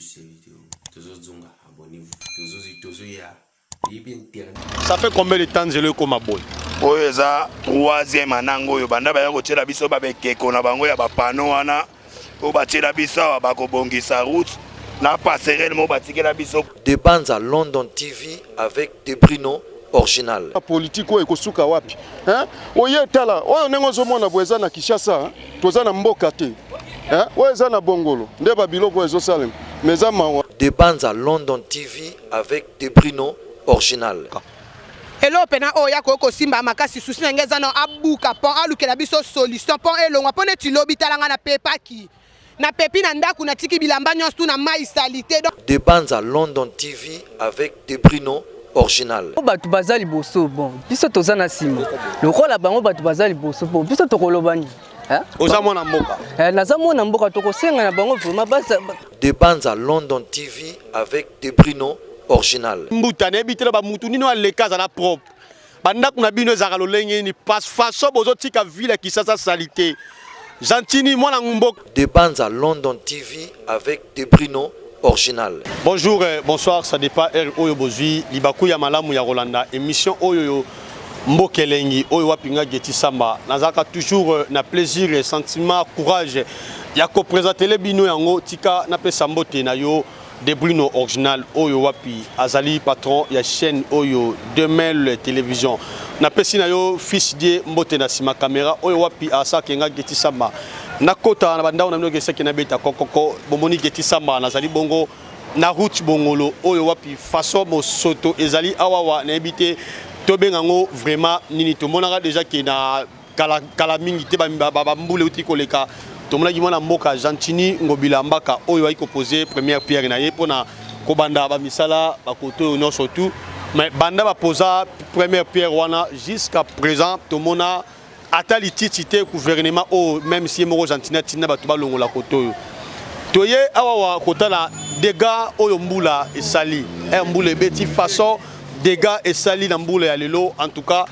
Plus de vidéos. Tozozonga, abonnez-vous. Tozozi tozoya. Yebi internet. Ça fait combien de temps nzela ekoma boye? Oyo eza troisième anango oyo banda baya kotiela biso babekeko na bango ya bapano wana oyo batiela biso awa, bakobongisa route na passerelle moko batikela biso. De Banza London TV avec Debrino original. Politike oyo ekosuka wapi, hein? Oye tala oyo ndenge ozomona boye, eza na Kinshasa, hein? Toza na mboka te, hein? Oyo eza na Bongolo nde babiloko oyo ezosalema, mais eza mawa. De Banza London TV avec Debrino original. Eloko mpena oyo akoki kosimba makasi, susi na ngai eza na abuka pont, alukela biso solution, pont elongwa mpo neti lobi. Tala ngai na pepaki na pepi na ndako, natiki bilamba nyonso tu na mai saleté, donc De Banza London TV avec Debrino original. Bato baza liboso, bon, biso toza na nsima lokola bango. Bato baza liboso, bon, biso tokoloba nini? Oza mwana mboka? Naza mwana mboka. Tokosenga na bango vraiment baza De Banza London TV avec Debrino original. Mbuta, nayebi te na bamutu nini oyo aleka azala propre. Bandako na bino ezalaka lolenge nini? Pas façon bozotika ville ya Kinshasa saleté. Gentini mwana mboka. De Banza London TV avec Debrino original. Bonjour, bonsoir, ça dépend heure oyo bozwi libaku ya malamu ya kolanda émission oyo yo Mboka Elengi, oyo wapi nga Geti Samba nazalaka toujours na plaisir et sentiment courage ya koprésentele bino yango. Tika napesa mbote na yo De Bruno original, oyo wapi azali patron ya chaîne oyo Demel Télévision. Napesi na yo fils die mbote na nsima caméra, oyo wapi asalaka nga Geti Samba nakota na bandako na bino gesaki nabeta kokoko. Bomoni Geti Samba nazali bongo na route Bongolo, oyo wapi façon bosoto ezali awawa, nayebi te tobenga yango vraiment nini. Tomonaka déjà ke na kala, kala mingi te, bambula euti koleka, tomonaki mwana mboka Gentini Ngobila Mbaka oyo ayaki kopose première pierre na ye mpona kobanda bamisala bakoto oyo nyonso tu. Mais banda baposa première pierre wana jusqu'à présent, tomona ata lititi te. Gouvernement oyo, même si ye moko Gentini atinda bato balongola koto oyo, toye awawa kotala dégâts oyo mbula esali. Mbula ebeti, façon dégâts esali na mbula ya lelo, en tout cas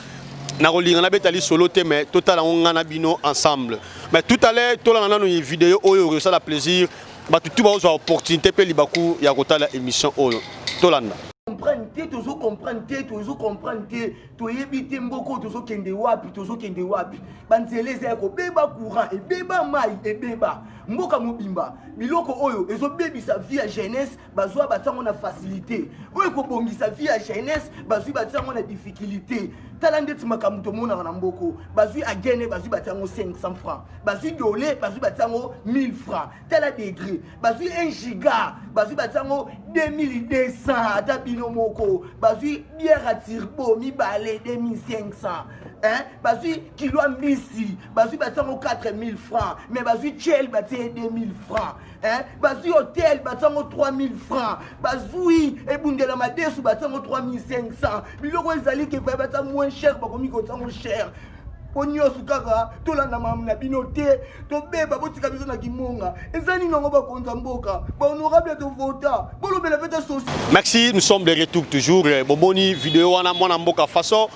nakolinga nabeta lisolo te, mais totala yango nga na bino ensemble. Mais tout à l'heure tolanda nano video oyo, ekosala plaisir bato tu bazozwa opportunité mpe libaku ya kotala émission oyo. Tolanda. Comprendre te, tozo comprendre te, tozo comprendre te, toyebi te mboka oyo tozokende wapi, tozokende wapi. Banzela eza ya kobeba, courant ebeba, mai ebeba, mboka mobimba. Biloko oyo ezobebisa vie ya jeunesse, bazwa batiango na facilité. Oyo ekobongisa vie ya jeunesse, bazwi batiango na difficulté. Tala ndeti makambo tomonaka na mboko. Bazwi agene, bazwi batiango 500 francs, bazwi dole, bazwi batiango 1000 francs. Tala degré, bazwi 1 giga, bazwi batiango 2200. Ata bino moko, bazwi bière ya Turbo mibale 2500, hein? Bazwi kilo ya mbisi, bazwi batiango 4000 francs, mais bazwi chel, batie 2000 francs, hein? Bazwi hotel, batiango 3000 francs, bazwi ebundela madesu, batiango 3500. Biloko ezali ke batia moins cher, bakomi kotiango cher mpo nyonso kaka tolanda makambo na bino te. Tobeba, botika biso na kimonga. Eza nini yango? Bakonza mboka, bahonorable, tovota, bolobela mpe te sosi. Merci, nous sommes de retour toujours. Bomoni video wana, mwana mboka façon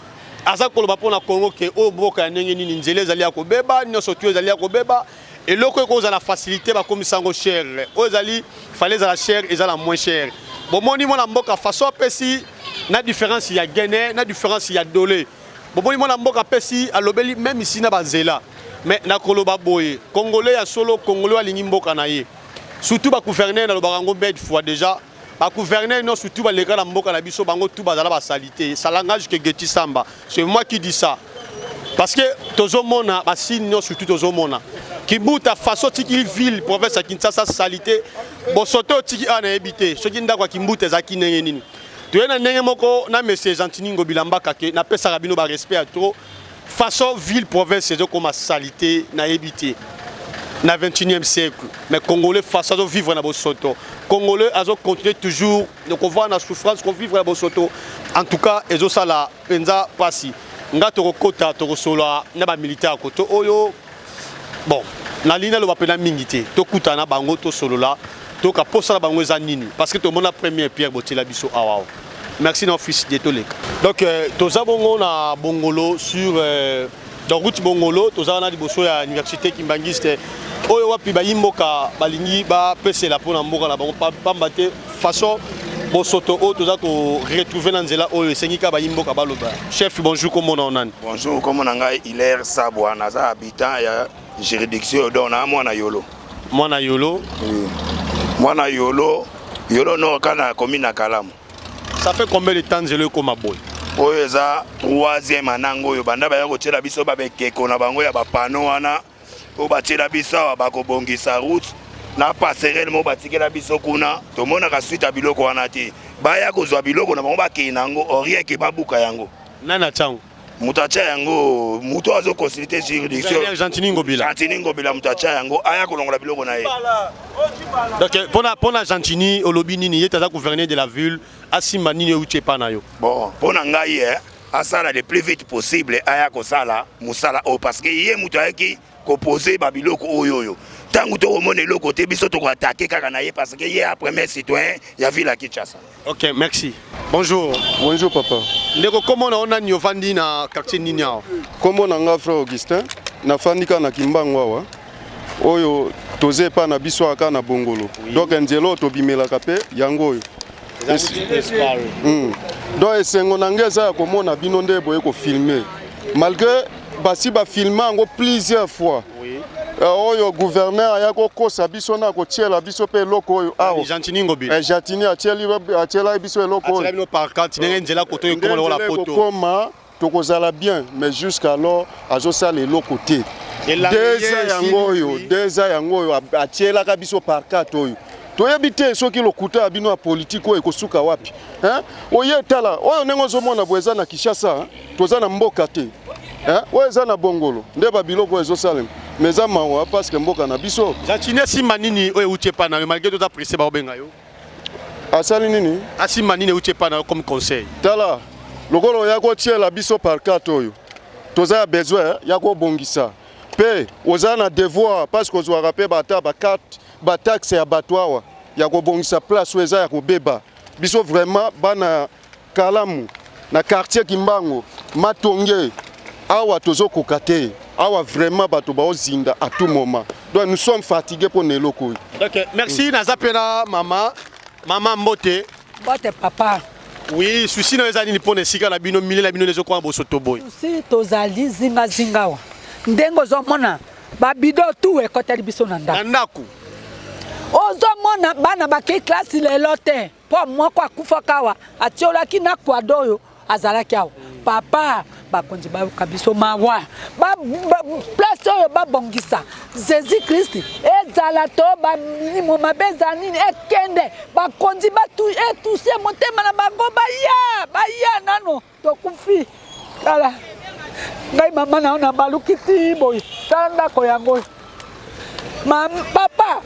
aza koloba mpona Congo ke oyo mboka ya ndenge nini? Nzela ezali ya kobeba, nyonso tu ezali ya kobeba. Eloko ekozala facilité, bakomisa yango cher. Oyo ezali fallait ezala cher, ezala moins cher. Bomoni mwana mboka façon apesi na différence ya Guinée, na différence ya dole. Bomoni mwana mboka apesi, alobeli même ici na banzela. Mais nakoloba boye, Congolais ya solo, Congolais alingi mboka na ye, surtout bagouverneur. Nalobaka yango maintes fois déjà, bagouverneur nyonso surtout baleka na mboka na biso, bango tu bazala basaleté. Ça langage que Geti Samba, c'est moi qui dis ça, parce que tozomona basigne nyonso. Surtout tozomona Kibuta, façon tiki ville province ya Kinshasa saleté, bosoto otiki awa. Nayebi te soki ndako ya Kimbuta ezalaki ndenge nini. Toye na ndenge moko na monsieur Gentini Ngobila Mbaka ke napesaka bino barespect ya trop. Façon ville province ezokoma saleté, nayebi te na 21e siècle, mais Congolais façon azovivre na bosoto, Congolais azocontinue toujours kovivre na souffrance, kovivre na bosoto. En tout cas ezosala mpenza mpasi. Nga tokokota, tokosolola na bamilitaire koto oyo. Bon, nalingi naloba mpena mingi te. Tokutana na bango, tosolola, toka posa na bango eza nini, parce que tomona première pierre botiela biso awa awa. Merci na office de toleka. Donc toza bongo na Bongolo, sur donc route Bongolo. Toza wana liboso ya université kimbangiste. Oyo wapi bayi mboka balingi bapesela mpo na mboka na bango, pamba te façon bosoto oyo toza ko retrouver na nzela oyo esengi kaka bayi mboka baloba. Chef, bonjour, kombo na yo nani? Bonjour, kombo na ngai Hilaire Sabwa, naza habitant ya juridiction donc na mwana Yolo. Mwana Yolo? Oui. Mwana Yolo, Yolo Nord kana commune na Kalamu. Ça fait combien de temps nzela ekoma boye? Oyo eza troisième anango oyo banda baya kotiela biso ba bekeko na bango ya ba panneau wana oyo batiela biso awa bakobongisa route na passerelle moko batikela biso kuna, tomonaka suite ya biloko wana te. Baya kozwa biloko na bango bakei na yango orien ke babuka yango. Nani atia yango? Moto atia yango, moto azo consulter juridiction. Gentiny Ngobila. Gentiny Ngobila moto atia yango, aya kolongola biloko na ye. Donc pona Gentiny olobi nini? Ye aza gouverneur de la ville, asimba nini euti epa na yo? Bon, pona ngai eh, asala le plus vite possible, aya kosala mosala oyo parce que ye moto ayaki kopose ba biloko oyo oyo. Tango tokomona eloko te, biso toko attaquer kaka na ye parce que ye a premier citoyen ya ville ya Kinshasa. Ok, merci. Bonjour. Bonjour papa. Ndeko, kombo na nani, ovandi na quartier nini awa? Kombo na nga frère Augustin, nafandi kaka na Kimbangu awa. Oyo toza epa na biso kaka na Bongolo. Donc nzela oyo tobimelaka pe yango oyo. Donc esengo na ngai eza ya komona bino nde boye kofilme. Malgré basi bafilme yango plusieurs fois. Oyo gouverneur aya kokosa biso na kotiela biso pe eloko oyo awa. Gentiny Ngobila. Gentiny atiela biso eloko oyo. Atiela bino pancarte ndenge nzela koto ekoma lokola poto. Ekoma tokozala bien, mais jusqu'alors azosala eloko te. Deux ans yango oyo, 2 ans yango oyo atielaka biso pancarte oyo. Toyebi te soki lokuta ya bino ya politique oyo ekosuka wapi. Hein? Oye tala, oyo ndenge ozomona boye eza na Kinshasa, toza na mboka te. Hein? Oyo eza na Bongolo, nde ba biloko oyo ezosalema. Mais eza mawa parce que mboka na biso. Gentiny asimba nini oyo euti epa na yo malgré toza pressé baobenga yo? Asali nini? Asimba nini euti epa na yo comme conseil? Tala, lokola oya kotiela biso pancarte oyo, toza ya besoin ya kobongisa. Pe oza na devoir parce que ozwaka pe bata ba carte, ba taxe ya bato awa ya kobongisa place oyo eza ya kobeba. Biso vraiment bana Kalamu na quartier Kimbangu Matonge awa tozokoka te. Awa vraiment bato baozinda à tout moment. Donc nous sommes fatigués pour eloko oyo. Ok, merci. Naza pe na mama, mama Mbote. Mbote papa. Oui, souci na eza nini pona esika na bino, milieu na bino ezokoma bosoto boye? Souci tozali zinga zinga awa. Ndenge ozomona ba bidon tout ekoteli biso na ndako. Na ndako. Ozomona bana bakei classe lelo te. Po moko akufaka awa atiolaki na kwado oyo azalaki awa. Papa, bakonzi bayoka biso mawa. Ba, ba, place oyo babongisa Jesus Christ ezala to ba milimo mabe ezala nini ekende bakonzi batu etouche motema na bango baya baya nano tokufi. Tala ngai mama na yo nabaluki ti boye, tala ndako yango oyo. Ma, papa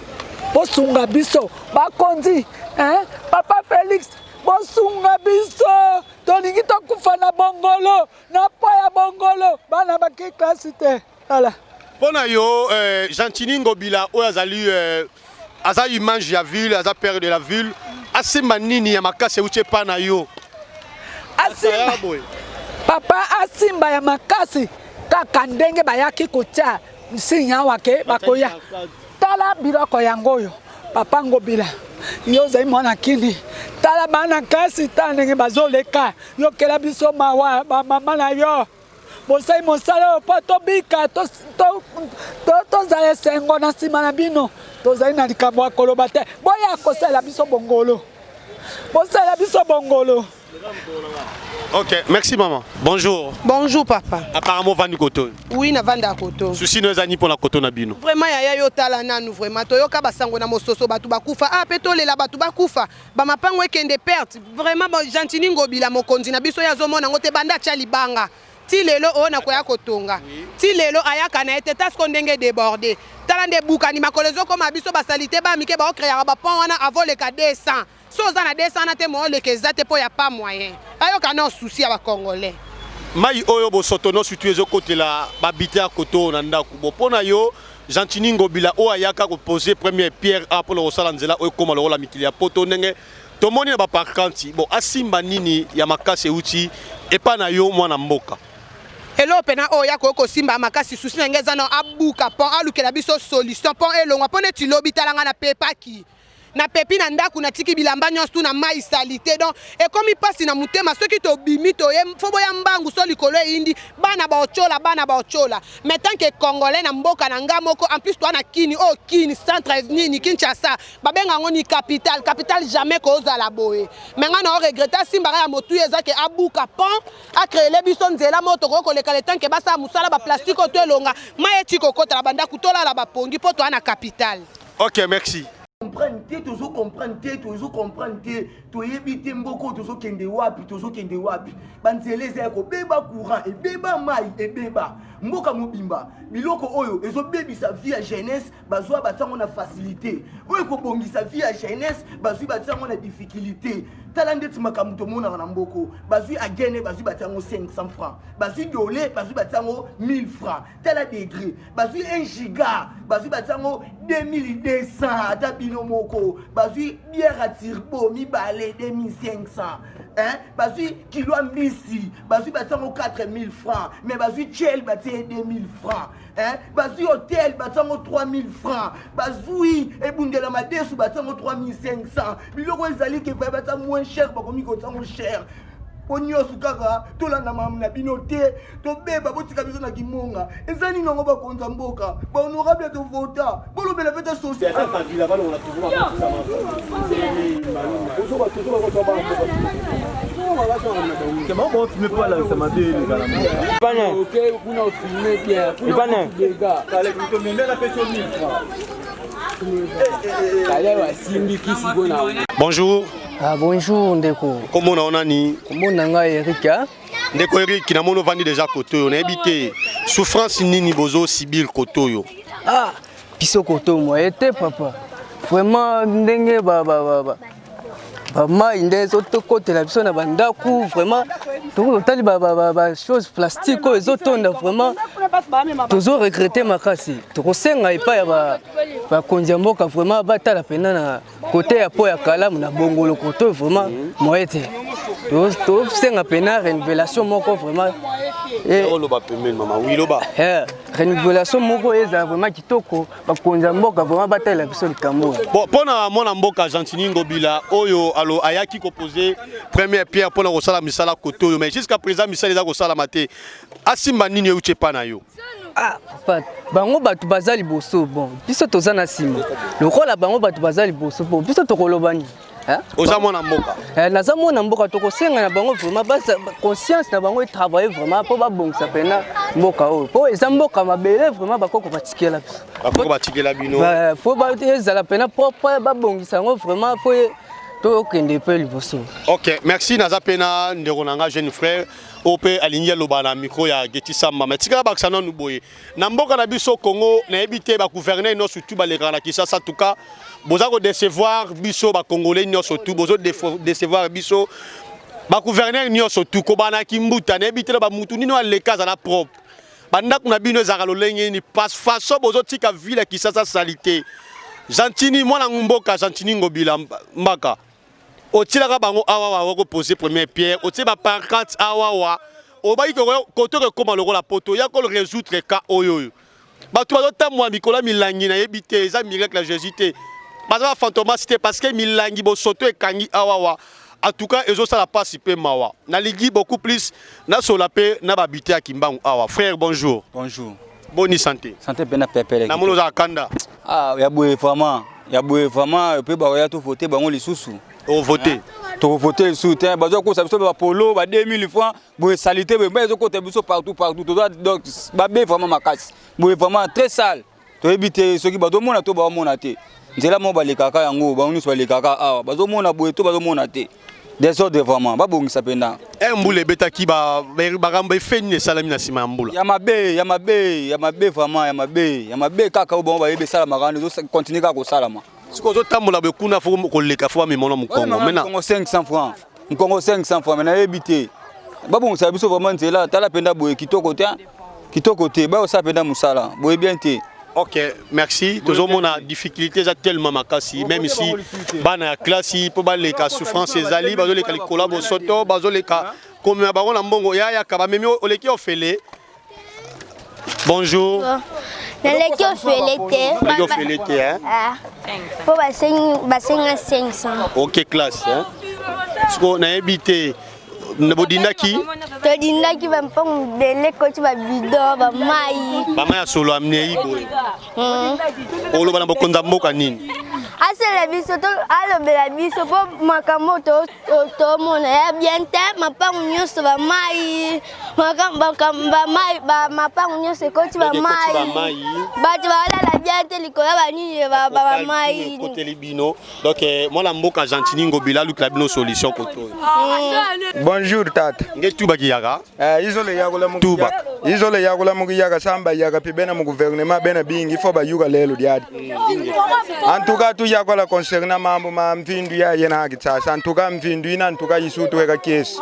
bosunga biso bakonzi hein? Papa Felix bosunga biso, tolingi tokufa na bongolo na po ya bongolo, bana bakei klasi te. Tala mpo na yo Gentiny Ngobila oyo azali aza image ya ville, aza père de la ville, asimba nini ya makasi euti epa na yo? Asimba papa, asimba ya makasi kaka ndenge bayaki kotia nsinya awa ke bakoya. Tala biloko yango oyo papa Ngobila, yo ozali mwana kini, tala bana kasi, tala ndenge bazoleka, yokela biso mawa ba mama na yo. Bosali mosala oyo mpo tobika, tozala esengo na nsima na bino. Tozali na likambo ya koloba te. Boya kosalela biso bongolo, bosalela biso bongolo. Ok, merci maman. Bonjour. Bonjour papa. Apparemment vandi koto. Oui, na vanda koto. Souci no ezani pona koto na bino. Vraiment yaya yo tala nanu vraiment toyoka basango na mososo batu bakufa. Ah pe tolela batu bakufa. Ba mapango ekende perte. Vraiment bon Gentiny Ngobila mokonzi na biso ye azomona ngo te banda atia libanga. Ti lelo oyo nakoya kotonga. Ti lelo ayaka na ye te tasko ndenge débordé. Tala nde bukani makolo ezokoma biso basalite ba mike ba créaka ba pont wana avant leka 200. So oza na 200 wana te moyen oleka eza te po ya pas moyen. Ayoka non souci ya ba congolais. Mai oyo bosoto no surtout ezokotela ba habitants ya koto na ndako. Bon pona yo Gentiny Ngobila oyo ayaka ko poser première pierre a pona kosala nzela oyo ekoma lokola mikili ya poto ndenge tomoni na ba parkanti. Bon asimba nini ya makasi euti epa na yo mwana mboka? Eloko pena oyo akoki kosimba makasi souci na ngai eza na abuka pont alukela biso solution pont elongwa mpo neti lobi tala ngai napepaki napepi na ndako natiki bilamba nyonso tu na mai salite donc ekomi mpasi na motema soki tobimi toye fo boya mbangu so likolo eyindi bana baotyola bana baotyola mais tant que congolais na mboka na nga moko en plus toa na kini oyo oh, kini centre nini kinshasa babenga yango ni capitale capitale jamais kozala boye mais ngai na oregrete asimbaka ya motuya eza ke abuka pont a créer biso nzela moko tokoki koleka le temps ke basala mosala ba plastique oyo to elonga mai eti kokota na bandako tolala bapongi mpo toa na capitale. Ok, merci. Comprendre te, tozo comprendre te, tozo comprendre te, toyebi te mboka oyo tozokende wapi, tozokende wapi. Banzela eza ya kobeba, courant ebeba, mai ebeba, mboka mobimba. Biloko oyo ezobebisa vie ya jeunesse, bazwa batia yango na facilité. Oyo ekobongisa vie ya jeunesse, bazwi batia yango na difficulté. Tala ndeti makambo tomonaka na mboko, bazwi agene, bazwi batia yango 500 francs, bazwi dole, bazwi batia yango 1000 francs. Tala degré, bazwi 1 giga, bazwi batia yango 2200. Ata bino moko, bazwi bière ya turbo mibale 2500, hein? Bazwi kilo ya mbisi, bazwi batia yango 4000 francs, mais bazwi chel batie 2000 francs, hein? Bazwi hotel batia yango 3000 francs, bazwi ebundela madesu batia yango 3500. Biloko ezali ke batia moins cher, bakomi kotia yango cher mpo nyonso kaka tolanda makambo na bino te, tobeba. Botika biso na kimonga. Eza nini yango? Bakonza mboka, bahonorable tovota, bolobela mpe ta société. Bonjour. Ah, bonjour ndeko. Kombo na yo nani? Kombo na ngai Eric. Ah. Ndeko Eric, namoni ovandi déjà kote oyo, nayebi te souffrance nini bozo subir kote oyo. Ah, biso kote oyo moye te papa. Vraiment ndenge ba ba ba ba bamai nde ezokotela biso na bandako vraiment totali ba chose plastique oyo ezotonda vraiment tozo regrete makasi. Tokosenga epai ya bakonzi ya mboka vraiment batala mpena na kote ya po ya kalamu na bongolo kote oyo vraiment moye te. Tosenga mpena rénovation moko vraiment. Oloba pembeni mama, oui, loba. Rénovation moko ezala vraiment kitoko. Bakonzi ya mboka vraiment batalela biso likambo oyo. Bon, mpona mwana mboka Gentiny Ngobila oyo alo ayaki kopose première pierre mpona kosala misala kote oyo, mais jusqu'à présent misala eza kosalama te, asimba nini euti epa na yo? Ah papa, bango bato baza liboso, bon, biso toza na nsima. Lokola bango bato baza liboso, bon, biso tokoloba nini? Oza mwana mboka. Naza mwana mboka. Tokosenga na bango vraiment conscience na bango etravaille vraiment mpo babongisa mpena mboka oyo, mpo eza mboka mabele vraiment bakoko batikela biso. Bakoko batikela bino. Fo ezala mpena propre, babongisa yango vraiment mpo tokende mpe liboso. Ok, merci. Naza mpe na ndeko na nga, jeune frère oyo mpe alingi aloba na micro ya Geti Samba, mais tikala bakisa nanu boye na mboka na biso Congo. Nayebi te, bagouverneur nyonso tu balekaka na Kinshasa, tuka boza kodecevoir biso bacongolais nyonso tu, bozo décevoir biso. Bagouverneur nyonso tu kobana Kimbuta, nayebi te na bamutu nini aleka azala propre. Bandako na bino ezalaka lolenge nini? Façon bozotika ville ya Kinshasa salité. Gentiny, mwana mboka Gentiny Ngobila Mbaka, otielaka bango awa wa kopose première pierre, otie bapancarte awawa, obaki koto ekóma lokola poto. Ya kolo résoudre ka oyo oyo bato bazotambola mikolo ya milangi, nayebi te, eza miracle ya Jésus te, baza bafantomas te, parce que milangi bosoto ekangi awawa. En tout cas ezosala mpasi mpe mawa. Nalingi beaucoup plus nasola mpe na babite ya Kimbangu awa. Frère, bonjour. Bonjour. Boni santé? Santé pena pepele. Namoni ozala kanda. Ah, ya boye vraiment, ya boye vraiment mpe bakoya tovote bango lisusu. Ovote? Tokovote lisusu te. Bazwa kosa biso bapolo ba 2000 francs boye, salité boye, mpe ezokota biso partout partout. Toza donc babe vraiment makasi boye, vraiment très sale. Toyebi te soki bazomona to baomona te. Nzela moko balekaka yango, bango nyonso balekaka awa, bazomona boye to bazomona te. Désordre vraiment, babongisa mpenza. Mbula ebetaki, makambo efe nini esalami na nsima ya mbula? Ya mabe, ya mabe, ya mabe vraiment, ya mabe, ya mabe kaka oyo bango bayebi esalamaka wana, ezocontinue kaka kosalama. Soki ozotambola boye kuna, fo koleka, fo bamema na mokongo mena. Mokongo 500 francs, mokongo 500 francs. Me nayebi te, babongisaka biso vraiment nzela. Tala mpenza boye, kitoko te, kitoko te. Bayosala mpenza mosala boye bien te. Ok, merci. Tozomona difficulté eza tellement makasi, même si bana ya classe mpo baleka, souffrance ezali, bazoleka likolo ya bosoto, bazoleka komema bango na mbongo yayaka bamemi oleki ofele. Bonjour. Naleki ofele te. Naleki ofele te hein. Ah. Po basengi basenga 500. OK classe hein. Siko nayebi te bodindaki todindaki bampango ebele koti babido bamai bamai ya solo amnei boye hmm. oloba na bokonzi ya mboka nini asala biso to alobela biso mpo makambo tomona ya bien te mapango nyonso bamai mapango nyonso ekoti bamai bato balala bien te likolo ya banini bamai ekoteli bino donc eh, mwana mboka gentini ngobila alukela bino solution kotoyo bonjour tata nge tuba kiyaka eh, izolo yakula tuba izolo yakula mukiyaka samba yaka pi bena mu gouvernement bena bingi fo bayuka lelo diadi en tout cas tuyakola concernant mambo ma mvindu ya yena akitsasa en tout cas mvindu ina en tout cas isutuweka kiesi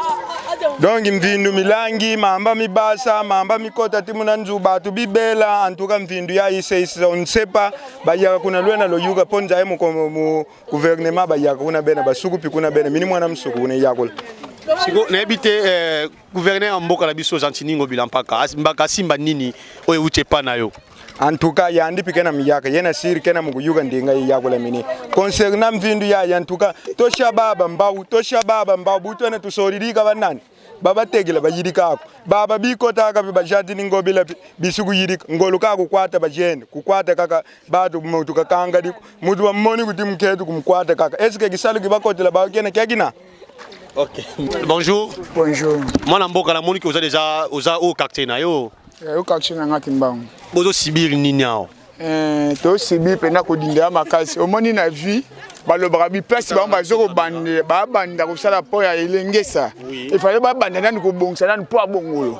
donc mvindu milangi mamba mibasa mamba mikota timuna nzu batu bibela en tout cas mvindu ya iseisa on ne sait pas bayaka kuna lwena loyuka mpo nzaye mu gouvernement bayaka kuna bena basuku pi kuna bena mini mwana musuku kuna yakula siko nayebi te eh, gouverneur ya mboka na biso Gentiny Ngobila mpaka mbaka asimba nini oyo euti epa na yo en tout cas yandi pi kena miyaka yena siri kena mukuyuka ndinga yakula mini concernant mvindu ya en tout cas tosha baba mbau tosha baba mbau butwene tusoririka banani babategela bayidikako baba bikotaka pi bajatini ngobila pi bisi kuyidika ngolo kakukwata bajene kukwata kaka batu mutu kakanga diko mutu bamoni kuti mukhetu kumkwata kaka eske kisalu kibakotela bakena kyakina Ok. Bonjour. Bonjour. Mwana mboka na moni oza déjà oza au quartier na yo. Eh, au quartier na ngati mbangu. Bozo sibir nini awa? Eh, to sibir pena kodinda makasi. Omoni na vie balobaka biplace bango bazo kobandela babanda kosala mpo ya elengesa efale babanda nani kobongisa nani mpo ya bongolo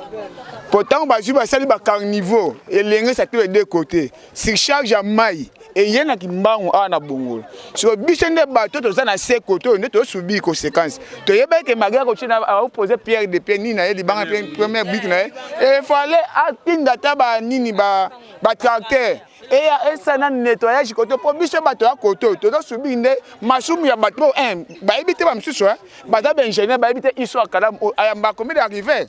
po ntango bazwi basali bacarniveau elengesa to ede kote surcharge ya mai eye na kimbangu awa na bongolo siko biso nde bato toza na se kote oyo nde tosubi conséquence toyebaki ke malgré akotie na aopose pierre de pierre nini na ye libanga première brique na ye efale atinda ata banini batracteur eya esala nanu nettoyage kote mpo biso bato ya kote oyo tozosubi nde masumu ya bato mpo bayebi te bamosusu baza baingénieur bayebi te histoire kalamu oyo ayamba combien d'arrivé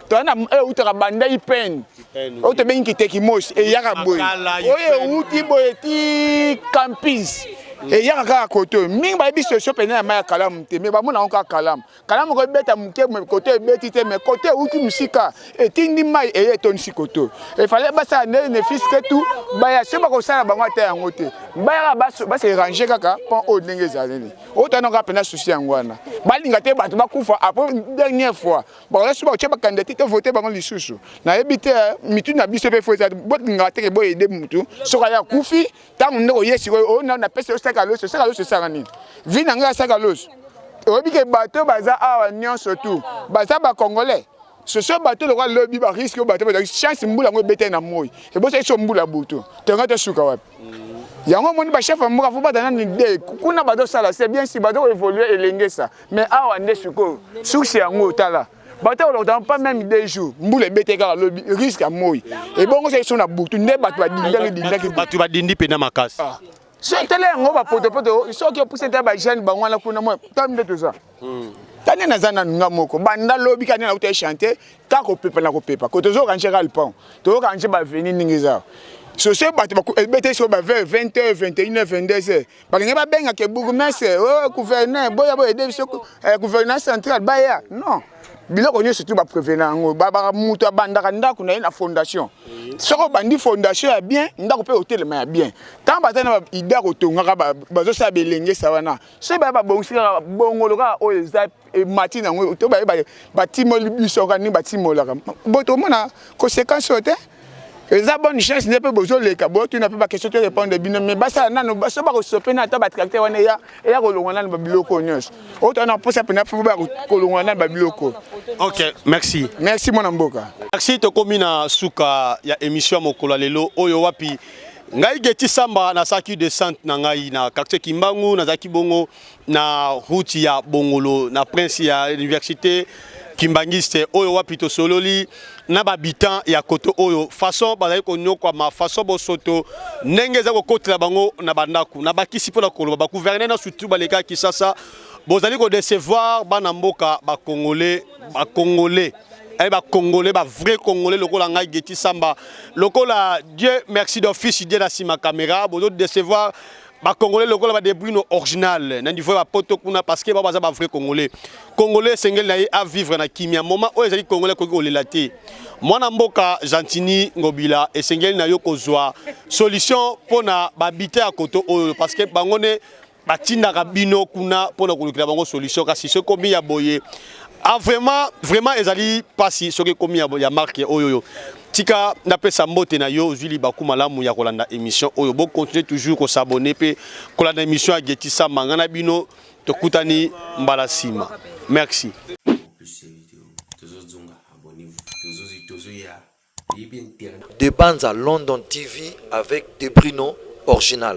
toza na oyo eutaka banda ipene oyo tobengi kitekimosi eyaka boye oyo euti boye ti campus eyaka kaka kote oyo mingi bayebi solution mpenza ya mai ya kalamu te me bamona yango kaka kalamu kalamu kobeta moke kote ebeti te me kote euti mosika etindi mai eye etondisi kote oyo efale basala nde ne fiske tu baya soki bakosala bango ata yango te bayaka base range kaka mpo oyo ndenge ezaleli oyo toyana kaka mpenza susi yango wana balinga te bato bakufa apres dernière fois Bakoya soki bakotia ba candidature to voter bango lisusu. Nayebi te eh, mitu na biso pe faut eza bolingaka te ke bo aider mutu soki aye akufi ntango nde oye sikoyo oyo na napesa yo saka loso saka loso esaka nini vie na ngai ya saka loso oyebi ke bato baza awa nyonso tu baza ba congolais soso bato lokola lobi ba risque oyo bato bazalaki chance mbula yango ebetaki na moi ebosaki so mbula butu tonga tosuka wapi yango omoni bachef ya mboka fo bata nanu idee kuna bazosala c'est bien si bazo koevolue elengesa Mais awa nde sikoyo source yango tala bato kolokota pas même deux jours mbula ebete kaka lobi risque ya moi ebongo soki so na butu nde bato badindaki dindaki bato badindi mpenza makasi ah. so tala yango bapotopoto soki opusi nta bajeune bango wana kuna mwa tala nde toza hmm. ta nde naza nanu nga moko banda lobi kaka nde nauta echante kaka kopepa na kopepa ko tozokange kaka lipon tozokange baveni ndenge eza soso bato ebete so ba vers 20 h 21 h 22 h Balingi babenga ke bourgmestre, oh gouverneur, boya boya aider biso eh, gouvernement central baya. Non. Biloko nyonso tu ba prévenir yango. Ba mutu abandaka ndako na ye na fondation. Soki obandi fondation ya bien, ndako pe otelema ya bien. Tant baza na idée ya kotongaka bazosala belengesa wana. Soki baya babongisi kaka bongolo kaka oyo eza emati na yango to baye batimoli biso kaka ndenge batimolaka. Bo tomona conséquence oyo te. Eza bonne chance nde pe bozoleka botuna pe ba question to répondre bino mais basala nanu so bakosope na ata ba tracteur wana eya eya kolongwa nanu ba biloko nyonso oyo toza na mposa mpena fo kolongwa nanu ba biloko. Ok, merci. Merci mwana mboka. Merci tokomi na suka ya émission ya mokolo ya lelo oyo wapi ngai Geti Samba nasalaki descente na ngai na quartier Kimbangu nazalaki bongo na route ya Bongolo na prince ya université kimbangiste oyo wapi tosololi na bahabitant ya koto oyo façon bazali konyokwama façon bosoto ndenge eza kokotela bango na bandako na bakisi mpo na koloba bagouverneur na surtout baleka Kinshasa bozali kodecevoir bana mboka bakongole bakongole. Eh, ba congolais, ba vrai congolais lokola ngai Getty Samba, lokola Dieu merci d'office Dieu na sima caméra, bozo décevoir ba congolais lokola ba Debrino original na niveau ya poto kuna parce que ba baza ba vrai congolais. Congolais esengeli na ye a vivre na kimia. Moment oyo ezali congolais koki kolela te. Mwana mboka Gentiny Ngobila esengeli na yo kozwa solution pona ba habitants ya koto oyo parce que bango ne batindaka bino kuna pona kolukela bango solution kasi soki ekomi ya boye ah vraiment vraiment ezali pasi soki ekomi ya, ya marque oyo oyo tika napesa mbote na yo ozwi libaku malamu ya kolanda émission oyo bo continuer toujours ko s'abonner pe kolanda émission ya Getty Samba ngai na bino tokutani mbala nsima merci. De Banza London TV avec Debrino original.